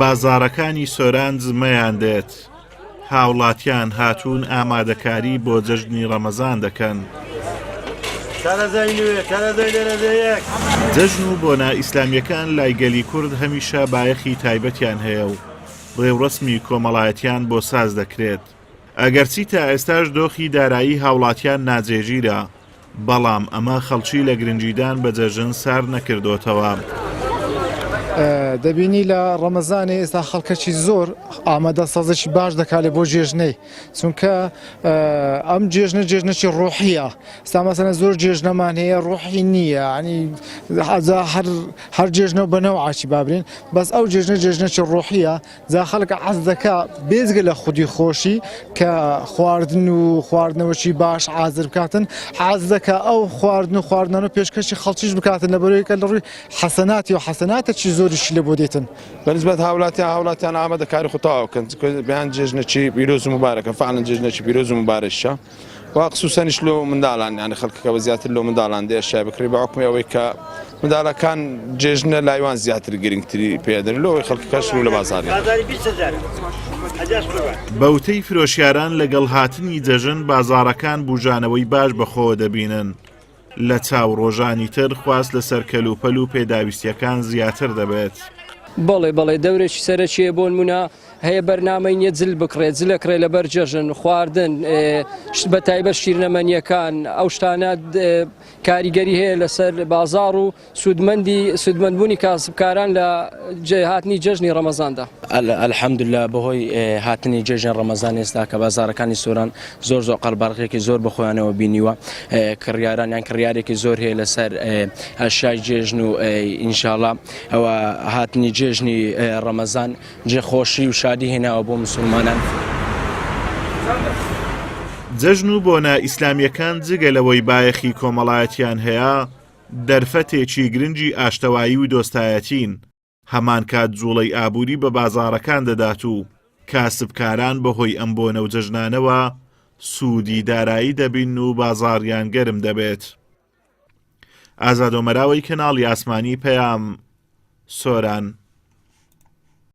بازاڕەکانی سۆران زمەیان دێت، هاوڵاتیان هاتوون ئامادەکاری بۆ جەژنی ڕەمەزان دەکەن. جەژن و بۆنە ئیسلامییەکان لای گەلی کورد هەمیشە بایەخی تایبەتیان هەیە و ڕێوڕەسمی کۆمەڵایەتیان بۆ ساز دەکرێت. ئەگەرچی تا ئێستاش دۆخی دارایی هاوڵاتیان ناجێگیرە، بەڵام ئەمە خەڵکی لە گرنگیدان بە جەژن سارد نەکردۆتەوە. دەبینی لە ڕەمەزانێ ئێستا خەڵکەکی زۆر ئامادە سازێکی باش دەکات لە بۆ جێژنەی چونکە ئەم جێژنە جێژنەکی ڕۆحیە ستا مەسەلەن زۆر جێژنەمان هەیە ڕۆحی نییە ینی هەر هەر جێژنە بە نەوعاکی بابرین بەس ئەو جێژنە جێژنەکی ڕۆحیە جا خەڵک حەز دەکا بێجگە لە خودی خۆشی کە خواردن و خواردنەوەکی باش حازر بکاتن حەز دەکا ئەو خواردن و خواردنانە پێشکەشی خەڵکیش بکاتن لە بەرەوەی کە لە ڕووی حەسەناتی و حەسەناتەکی زۆریشی لە بۆ دێتن. بەنسبەت هاوڵاتیان هاوڵاتیان ئامادەکاری خۆ تەواو کەن چونکە بیان جێژنەکی پیرۆز و موبارەکە فعلا جێژنەکی پیرۆز و موبارەکیشە. و خسوسەنیش لۆ منداڵان یانی خەڵکەکە بە زیاتر لۆ منداڵان دێ ئەشیا بکڕی بە حوکمی ئەوەی کە منداڵەکان جێژنە لایوان زیاتر گرنگتری پێدەن لۆ ئەوەی خەڵکەکەش ڕوو لە بازاریان. بە وتەی فرۆشیاران لەگەڵ هاتنی جەژن بازاڕەکان بوژانەوەی باش بەخۆوە دەبینن، لە چاو ڕۆژانی تر خواست لەسەر کەلوپەل و پێداویستییەکان زیاتر دەبێت. بەڵێ بەڵێ دەورێکی سەرەکیە بۆنمونە هەیە بەرنامەی نیە جل بکڕێت جلە کڕێ لەبەر جەژن خواردن شت بە تایبەت شیرنەمەنیەکان ئەو شتانە کاریگەری هەیە لەسەر بازاڕ و سوودمەندی سوودمەندبوونی کاسبکاران لە هاتنی جەژنی ڕەمەزاندا. الحمدللە بەهۆی هاتنی جەژنی ڕەمەزان ئێستا کە بازاڕەکانی سۆران زۆر زۆر قەرباڵغیەکی زۆر بەخۆیانەوە بینیوە کڕیاران یان کڕیارێکی زۆر هەیە لەسەر ئەشیای جێژن و ئینشاڵا ئەوە هاتنی جێژنی ڕەمەزان جێ خۆشی و شادی هێناوە بۆ مسلمانان. جەژن و بۆنە ئیسلامییەکان جگە لەوەی بایەخی کۆمەڵایەتیان هەیە، دەرفەتێکی گرنگی ئاشتەوایی و دۆستایەتین، هەمان کات جوڵەی ئابووری بە بازاڕەکان دەدات و کاسبکاران بەهۆی ئەم بۆنە و جەژنانەوە سوودی دارایی دەبین و بازاڕیان گەرم دەبێت. ئازاد ئۆمەراوەی کەناڵی ئاسمانی پەیام، سۆران.